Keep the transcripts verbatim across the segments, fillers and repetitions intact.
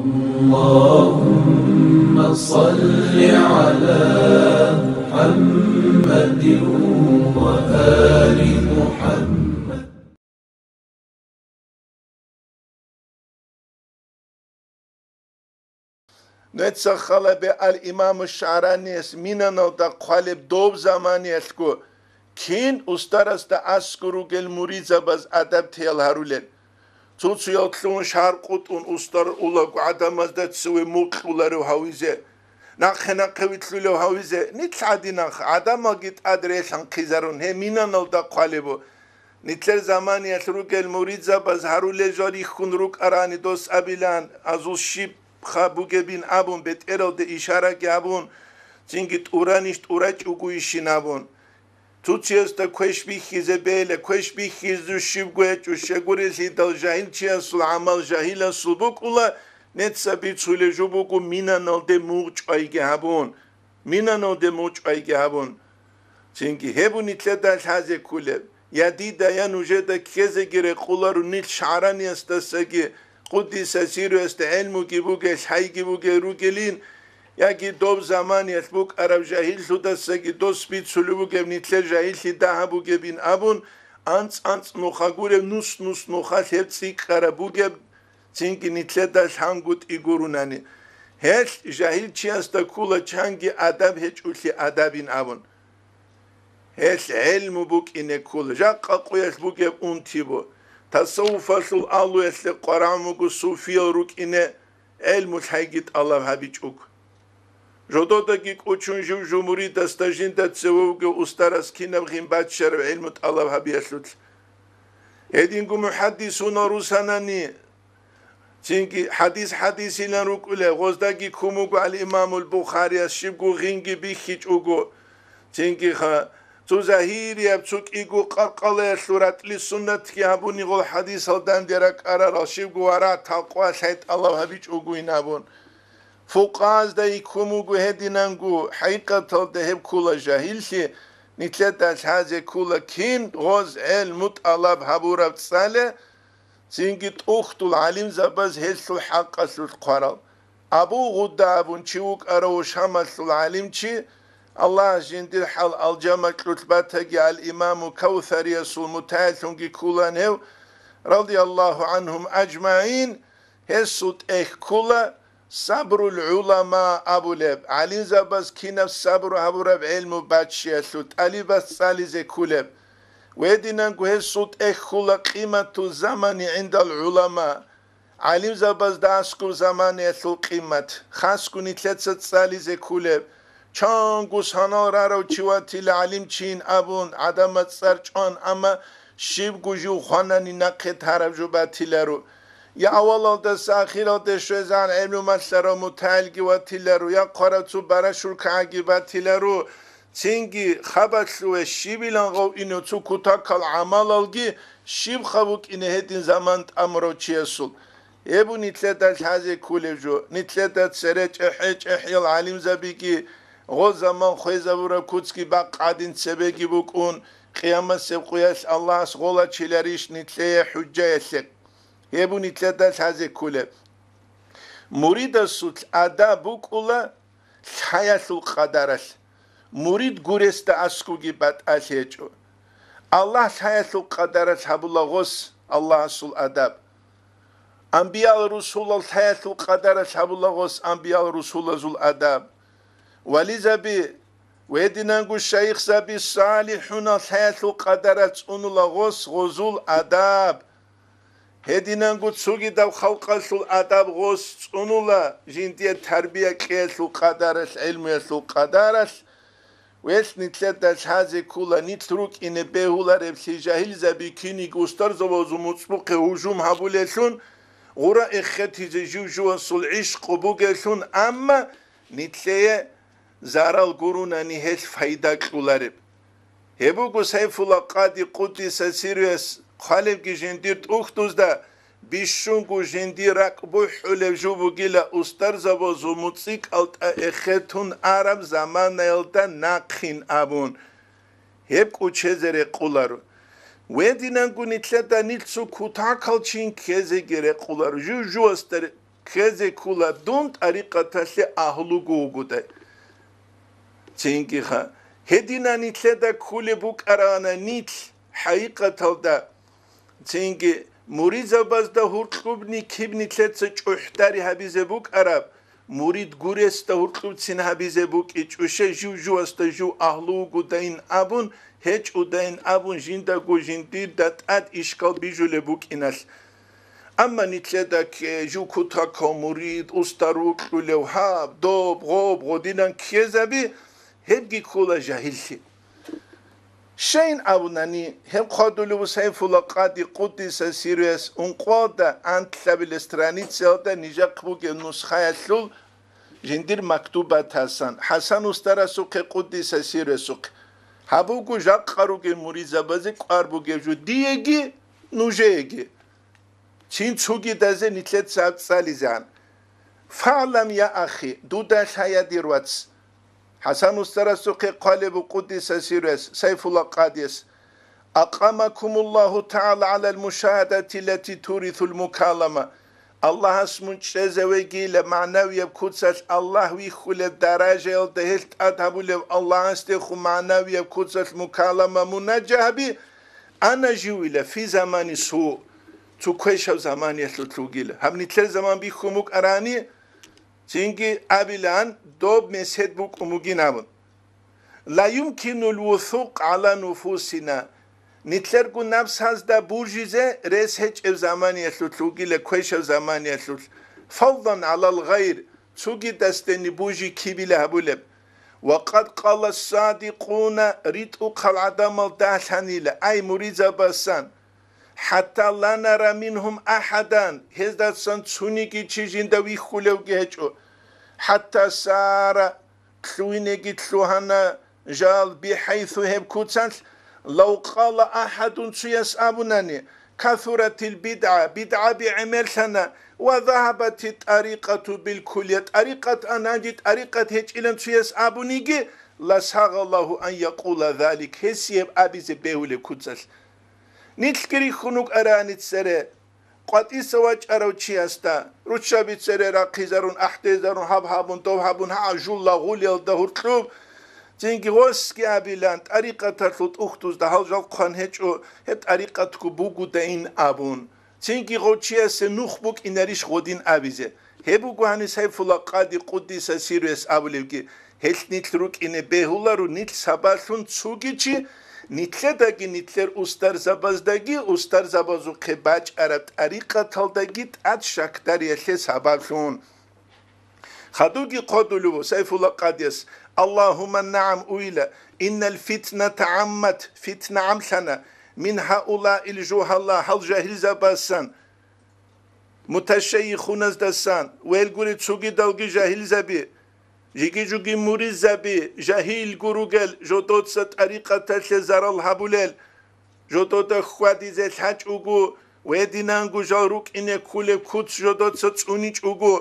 اللهم صل على محمد وآل محمد. Нуца халабе ал-Имаму ШагӀраниялъ Минаналда хъвалеб доб заманиялъго кин устарасда аскӀор ругел муридзабаз адаб тел гьарулел. Цо-цоял лъугьун шагьар къутӀун устар улаго гӀадамазда цеве мукь кьоларев гьавизе, нахъе-нахъе вилълъулев гьавизе, нилъ гӀадинанха гӀадамалги тӀад релъанхъизарун гьеб Минаналда хъвалеб бу. Нилъер заманиялъ ругел муридзабаз гьарулел жо рихьун рукӀарани дос абилан, азул щибха бугебин абун, бетӀералде ишараги гьабун, цинги тӀуранищ тӀурачӀого ишин абун. Цо-цоясда квеш бихьизе бегьила, квеш бихьизу щибго гьечӀо, щегурелъидал жагьилчиясул гӀамал жагьиласул букӀула, нецаби цулеб жо буго Минаналде мугъ чӀвайги гьабун. Минаналде мугъ чӀвайги гьабун. Цинги гьеб бу нилъеда лъазе кколеб, я дида, я нужеда ккезеги рекъоларо нилъ ШагӀраниясдасаги, къуддиса сирруясда гӀелмуги бугел, лъайги бугел ругелин, яги доб заманиялъ букӀараб жагьиллъудасаги дос бицулеб бугеб нилъер жагьиллъи дагьаб бугебин абун, анцӀ-анцӀ нуха гуреб, нус-нус нухалъ гьеб цӀикӀкӀараб бугеб, цинги нилъеда лъангутӀи гурунани. Гьелъ жагьилчиясда ккола чанги адаб гьечӀолъи адабин абун. Гьелъ гӀелму букӀине ккола, жакъа къуялъ бугеб унти бу. Тасаввуфалъул агьлуялъе къварагӀун буго суфиял рукӀине гӀелму лъайги тӀалаб гьабичӀого. Жододаги кӀочун жив-жив муридасда жинда цеве вугев устарас кинаб гъин баччараб гӀелму тӀалаб гьабиялъулъ. Гьединго мухӀаддисунал русанани, цинги хӀадис-хӀадисилан рукӀулел, гъоздаги ккун буго ал-Имамул Бухарияс щибго гъинги бихьичӀого, цинги ха-, цо загьирияб, цо кӀиго къаркъалаялъул ратӀлил суннатги гьабуни гъол хӀадисал данде ракӀарарал щибго варагӀ-такъва лъай тӀалаб гьабичӀогойин абун. Фукъаазда йиккун буго гьединанго, хӀакъикъаталда гьеб ккола жагьиллъи, нилъеда лъазе ккола кин гъоз гӀелму тӀалаб гьабураб цӀале, цинги тӀухьдул гӀалимзабаз гьелъул хӀакъалъулъ хъварал. Абу Гъуда абун чи вукӀарав Шамалъул гӀалимчи, Аллагьас жиндир хӀал алжамакьулъ батаги, ал-Имаму Кавсариясул мутагӀиллъунги ккулан гьев, радияллагьу гӀанхум ажмагӀин, гьесул тӀехь ккула Сабрул гӀулама абулеб, гӀалимзабаз кинаб сабру гьабураб гӀелму баччиялъул тӀалибас цӀализе ккулеб. Гьединанго гьесул тӀехь ккула Къимату замани гӀиндал гӀулама, гӀалимзабазда аскӀоб заманаялъул къимат, хасго нилъеца цӀализе ккулеб. Чанго санал рарав чи ватила гӀалимчийин абун, гӀадамаз цӀар чӀван, амма щибго жив хванани нахъе тараб жо батиларо. Я авалалдаса ахиралде щвезегӀан гӀелму малъарав мутагӀилги ватиларо, я хъварав цо барашуркагӀаги батиларо, цинги хабалъуве щибилан гъов ине цо кутакал гӀамалалги щибха букӀине гьедин заман тӀамурав чиясул. Гьеб бу нилъеда лъазе кколеб жо, нилъеда цере чӀехӀе-чӀехӀиял гӀалимзабиги, гъо заман хвезабураб куцги бакъ гӀадин цебеги букӀун, къиямасеб къуялъ Аллагьас гъолачиларищ нилъее хӀужжаялъе. Гьеб бу нилъеда лъазе кколеб. Муридасулъ адаб букӀула лъаялъул къадаралъ. Мурид гуресда аскӀоги батӀалъи гьечӀо. Аллагь лъаялъул къадаралъ гьабула гъос Аллагьасул адаб. Амбиял-русулал лъаялъул къадаралъ гьабула гъос амбиял-русулазул адаб. Вализаби, гьединанго шайихзаби, салихӀунал лъаялъул къадаралъ цӀунула гъос гъозул адаб. Гьединанго цогидаб халкъалъул адаб гъос цӀунула жиндие тарбия кьеялъул къадаралъ, гӀелмуялъул къадаралъ. Велъ нилъеда лъазе ккула нилъ рукӀине бегьулареблъи жагьилзаби киниги устарзабазул муцӀбухъе гьужум гьабулелъун, гъура эхетизе жив-живасул гӀишкъу бугелъун, амма нилъее зарал гурунани гьелъ пайда кьолареб. Гьеб буго Сайфулла Къади къуддиса сирруяс хъвалебги жиндир тӀухьдузда, бищунго жиндир ракӀ бухӀулеб жо бугила устарзабазул муцӀикӀалтӀа эхетун араб заманаялда нахъин абун, гьеб кӀучезе рекъоларо. Гьединанго нилъеда нилъ цо кутакал чин ккезеги рекъоларо. Жив-живасда ре-, ккезе ккола дун тӀарикъаталъе агьлуго вугодай. Цинги ха, гьединан нилъеда кколеб букӀарана нилъ хӀакъикъаталда. Цинги муридзабазда гьуркьубни киб нилъеца чӀухӀдари гьабизе букӀараб, мурид гуресда гьуркьубцин гьабизе букӀичӀо, щай жив-живасда жив агьлу вугодайин абун, гьечӀодайин абун, жиндаго жиндирда тӀад ишкал бижулеб букӀиналъ. Амма нилъеда кке, жив кутакав мурид, устар вукьулев гьаб, доб, гъоб, гъодинан ккезаби, гьебги ккола жагьиллъи. Щайин абунани, гьеб хъвадулев Сайфула Къади Къуддиса сирруяс ункъоялда анлъабилеб страницаялда нижахъ бугеб нусхаялъул жиндир мактубатасан, ХӀасан устарасухъе Къуддиса сирруясухъе. Гьаб буго жакъа ругел муридзабазе кӀвар бугеб жо диеги, нужееги. Цин цугидазе нилъеца гьаб цӀализегӀан. ФагӀлам, я ахи, дуда лъая, дир вац. ХӀасан устарасухъе хъвалеб бу Къуддиса сирруяс, Сайфула Къадияс: «Акъамакумуллагьу тагӀала гӀалал мушагьадати лати турисул мукалама». Аллагьас мун чӀезавегила магӀнавияб куцалъ Аллагь вихьулеб даражаялда гьелъ тӀад гьабулев Аллагьасдехун магӀнавияб куцалъ мукалама, мунажагьаби, ана живила фи замани су, цо квешав заманиялъулъ вугила. Гьаб нилъер заман бихьун букӀарани, цинги абилан, доб месед букӀун бугин абун. Ла юмкинул вусукъ гӀала нуфусина. Нилъерго напсазда бужизе рес гьечӀеб заманиялъулъ вугила, квешав заманиялъулъ. Фавлан гӀалал гъайр, цугидасдени бужи кибила гьабулеб. Ва къад къала садикъуна, ритӀухъал гӀадамал дагьлъанила, ай муридзабасан. ХӀатта ла нара мингьум ахӀадан, гьездасан цониги чи жинда вихьулевги гьечӀо. ХӀатта сара, лъугьинеги лъугьана жал, бихӀайсу гьеб куцалъ, лав къала ахӀадун, цуяс абунани, касуратил бидгӀа, бидгӀаби гӀемерлъана, ва загьабати тӀарикъату билкуллия, тӀарикъат ананги тӀарикъат гьечӀилан цуяс абуниги, ла сагъаллагьу ан якъула залик, гьесие гьеб абизе бегьулеб куцалъ. Нилъги рихьун рукӀарани цере, къватӀиса вачӀарав чиясда, руччаби цере рахъизарун, ахӀдезарун, гьаб гьабун, дов гьабун, гьа, жулла гъулиялда гьуркьуб, цинги гъосги абилан, тӀарикъаталъул тӀухьдузда гьал жал хъван гьечӀо, гьеб тӀарикъатго бугодайин абун. Цинги гъов чиясе нух букӀинарищ гъодин абизе? Гьеб буго гьаниб Сайфула Къади Къуддиса сирруяс абулевги, гьелъ нилъ рукӀине бегьуларо, нилъ сабаблъун цуги чи, нилъедаги нилъер устарзабаздаги, устарзабазухъе бачӀараб тӀарикъаталдаги тӀад щакдариялъе сабаблъун. Хадуги хъодулев Сайфула Къадияс: «Аллагьумма нагӀам, уйла, иннал фитната гӀаммат, фитна гӀамлъана, мин гьаулаил жугьала, гьал жагьилзабасан». Муташайихуназдасан, велгури цугидалги жагьилзаби, жиги-жуги муризаби, жагьил гуругел, жодоца тӀарикъаталъе зарал гьабулел, жодода хьвадизе лъачӀого, вединанго жал рукӀине ккулеб куц жодоца цӀуничӀого,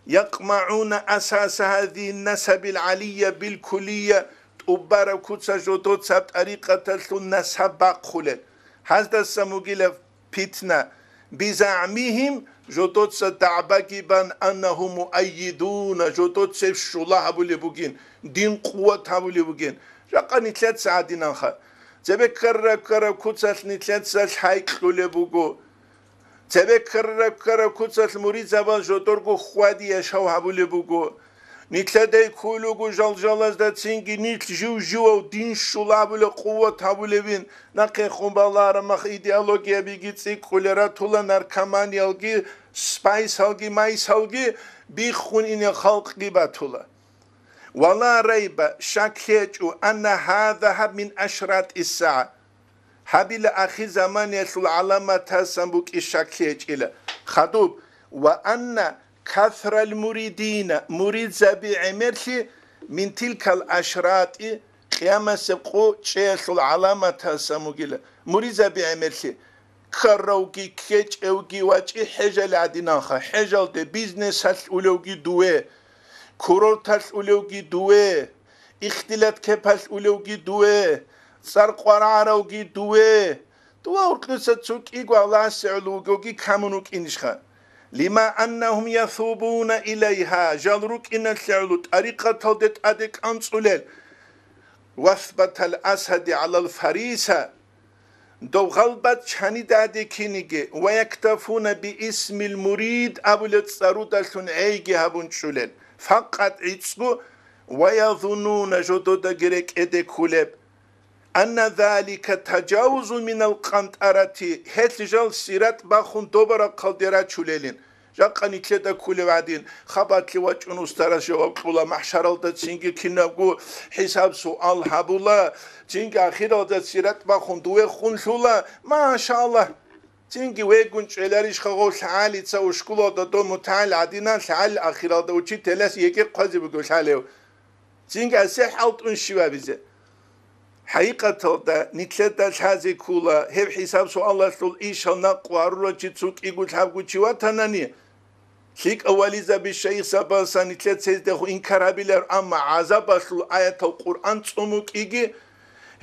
якъмагӀуна асаса гьазин насабил гӀалия билкулия, тӀубараб куца жодоцаб тӀарикъаталъул насаб бахъулел. Гьаздасан бугилаб питна, бизагӀмигьим, жодоца дагӀбаги бан, аннагьум муаййидуна, жодоцеб щула гьабулеб бугин, дин къуват гьабулеб бугин. Жакъа нилъеца гӀадинанха. Цебе ккараб-ккараб куцалъ нилъеца лъай кьулеб буго. Цебе ккараб-ккараб куцалъ муридзабаз жодорго хьвади яшав гьабулеб буго. Нилъедай кколего жалжалазда цинги нилъ жив-живав дин щула гьабулеб, къуват гьабулевин, нахъехун балараб мах идеологиябиги цӀикӀкӀулел ратула, наркоманиялги, спайсалги, майсалги биххун ине халкъги батула. Вала райба, щаклъи гьечӀо, анна гьаза гьаб мин ашратиссагӀа. Гьабила ахирзаманиялъул гӀаламатасан букӀин щаклъи гьечӀила. Хадуб, ва анна касрал муридина, муридзаби гӀемерлъи, мин тилкал ашрати, къиямасеб къо чӀеялъул гӀаламатасан бугила. Муридзаби гӀемерлъи, ккаравги, ккечӀевги вачӀи хӀежал гӀадинанха, хӀежалде бизнесалъ улевги дуе, курорталъ улевги дуе, ихтилат кепалъ улевги дуе, цӀар къварагӀаравги дуе, дова уркьуса цо кӀиго Аллагьасе гӀоло вугевги камун вукӀинищха? Лима аннахум ясубуна илайха, жал рукӀиналъе гӀоло тӀарикъаталде тӀаде кӀанцӀулел, васбатал асади гӀалал фариса, дов гъалбат чанидаде киниги, ва яктафуна би исмил мурид абулеб цӀарудалъун гӀейги гьабун чӀулел, факъат гӀицӀго, ва язуннуна, жододаги рекӀеде кколеб, анна залика тажавузу минал къантӀарати, гьелъ жал сират бахун добарахъалде рачулелин. Жакъа нилъеда кколев гӀадин, хабалъе вачӀун устарас жаваб кьула, махӀшаралда цинги кинабго хӀисаб-суал гьабула, цинги ахиралда сират бахун дуве хунлъула, машаллагь. Цинги вегун чӀвеларищха гъов лъагӀалица ушкулалда дов мутагӀил гӀадинан, лъагӀалил ахиралда учителас йекӀе хъвазе бугев лъалев? Цинги асехӀ алтӀун щивабизе. ХӀакъикъаталда, нилъеда лъазе ккола, гьеб хӀисаб-суалалъул ишал накъ гьарурав чи цо кӀиго лъабго чи ватанани, лъикӀав вализаби шайихзабазасан нилъеца гьездехун инкар гьабилар, амма гӀазабалъул аятал Къуръан цӀун букӀиги,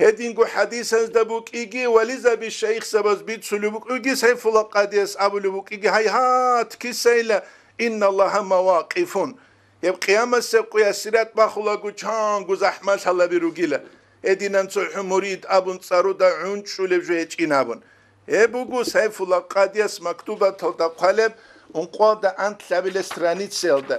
гьединго хӀадисазда букӀиги, вализаби шайихзабаз бицулеб букӀиги, Сайфулла Къадияс абулеб букӀиги, гьайгьат, кисайила, инналлагьа мавакъифун. Гьеб къиямасеб къуялъ сират бахулаго чанго захӀмалъалаби ругила, гьединан цохӀо мурид абун цӀаруда гӀунчӀулеб жо гьечӀин абун. Гьеб буго Сайфулла Къадияс мактубаталда хъвалеб ункъоялда анлъабилеб страницаялда.